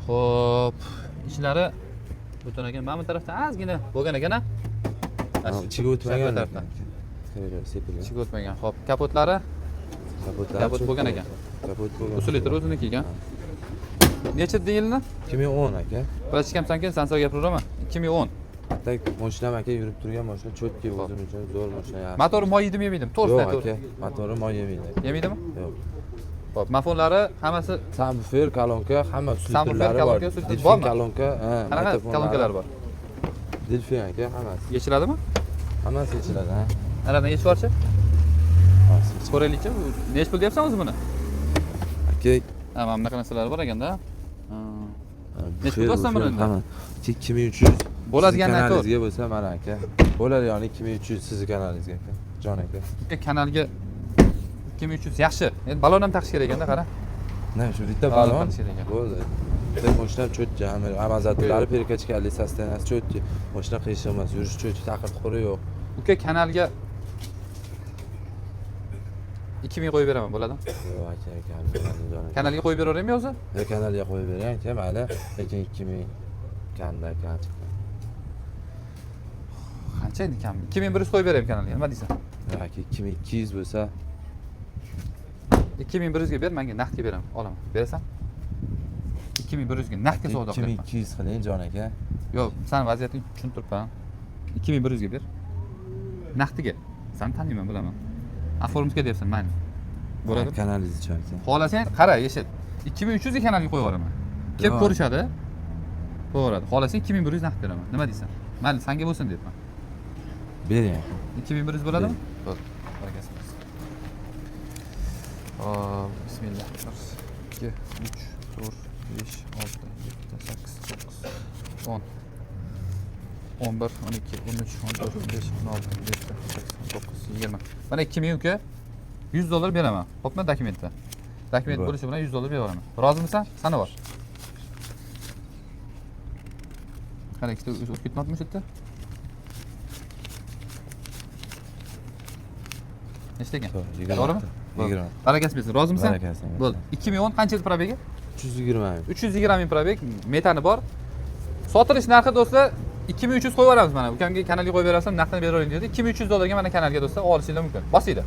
Xo'p, ichlari butun ekan. Mana bu tarafdan ozgina bo'lgan ekan a? Ha, ichiga o'tmagan. Tarafdan. Sepilgan. Ichiga o'tmagan. Xo'p, kapotlari Kapotlari Kapot cho'kdi. bo'lgan ekan. Kapot bo'lgan. Усилитель o'ziniki ekan. Necha yilni? 2010 aka. Bilasizmi sanki san gapiraveraman. 2010. Tak mashinam aka, yurib turgan mashina, cho'tki, o'zim uchun zo'r mashina, yaxshi. Motori moy yeydimi, yemaydimi? To'g'risini Yo'q ayt. aka, motori moy yemaydi. Yemaydimi? Yo'q. Xo'p, mafonlari hammasi Subwoofer, kolonka, hamma Subwoofer, усилитель lari bor. kolonka, усилитель Delfin bormi? Kolonka, ha, Qanaqa magnitofonlari. Kolonkalar bor? Delfin aka, hammasi. Yechiladimi? Hammasi yechiladi, ha. Anadan yechib yuborchi. Hammasi yechiladi. Ko'raylikchi. Nechi pul deyapsan o'zi buni? Aka, Ha, mana bunaqa narsalar bor ekanda. Ha. Nechi pul bufer, deyapsan buni bufer, endi? hamma. Aka, 2300. Bo'ladiganini Sizni aytaver. kanalingizga bo'lsa, mana aka. Bo'ladi, ya'ni 2300 sizni kanalingizga aka. Jon aka. Aka, kanalga 2300 yaxshi. Endi balon ham taqish kerak ekanda, qara. Na, shu bitta Balon balon taqish kerak ekan. bo'ldi. Bitta mashinam cho'tki, hamma амортизатор lari, перекачка li, состояние si cho'tki. Mashina qiyshiq emas, yurish cho'tki, taqir tuquri yo'q. Uka, kanalga 2000 qo'yib beraman, bo'ladimi? Yo'q aka, aka, jon aka. Kanalga qo'yib beraveraymi o'zi? Yo, kanalga qo'yib bering aka, mayli, lekin 2000 kamda aka. Qancha endi kam? 2100 qo'yib beraymi kanalga? Nima deysan? Yo'q aka, 2200 bo'lsa, 2100 ga ber, menga naqdga beraman, olaman. Berasan? 2100 ga naqdga savdo qilyapman. 2200 qiling, jon aka. Yo'q, san vaziyatni tushunib turibman. 2100 ga ber. Naqdiga. Sani taniyman, bilaman. Оформить deyapsan, mayli. Bo'ladi. Kanalingizni jon aka. Xohlasang, qara, eshit. 2300 ga kanalga qo'yib yuboraman. Kelib Yo'q. ko'rishadi. Qo'yib yuboradi. Xohlasang 2100 naqd beraman. Nima deysan? Mayli, sanga bo'lsin deyapman. Bering aka. 2100 bo'ladimi? Bo'ldi. Barakasi bo'lsin. Hop, bismillah. 1, 2, 3, 4, 5, 6, 7, 8, 9, 10. 11, 12, 13, 14, 15, 16, 17, 18, 19, 20. Mana 2000 uka, 100 dollar beraman. Xo'pmi, dokumentda? Dokument Bo'l. bo'lishi bilan 100 dollar beraman. Rozimisan? Sana bor. Qara, ikkita o'tib ketmabdimi shu yerda? Nechta ekan? To'g'ri, To'g'rimi? 20. Barakasi bersin. Rozimisan? Barakasi bersin. Bo'ldi. 2010 qancha edi пробег i? 320 ming. 320 ming пробег, metani bor. Sotilish narxi, do'stlar, 2300 qo'yib yuboramiz mana. Ukamga kanalga qo'yib berasam, naqdini beravering dedi. 2300 dollarga mana kanalga, do'stlar, olishinglar mumkin. Bosinglar.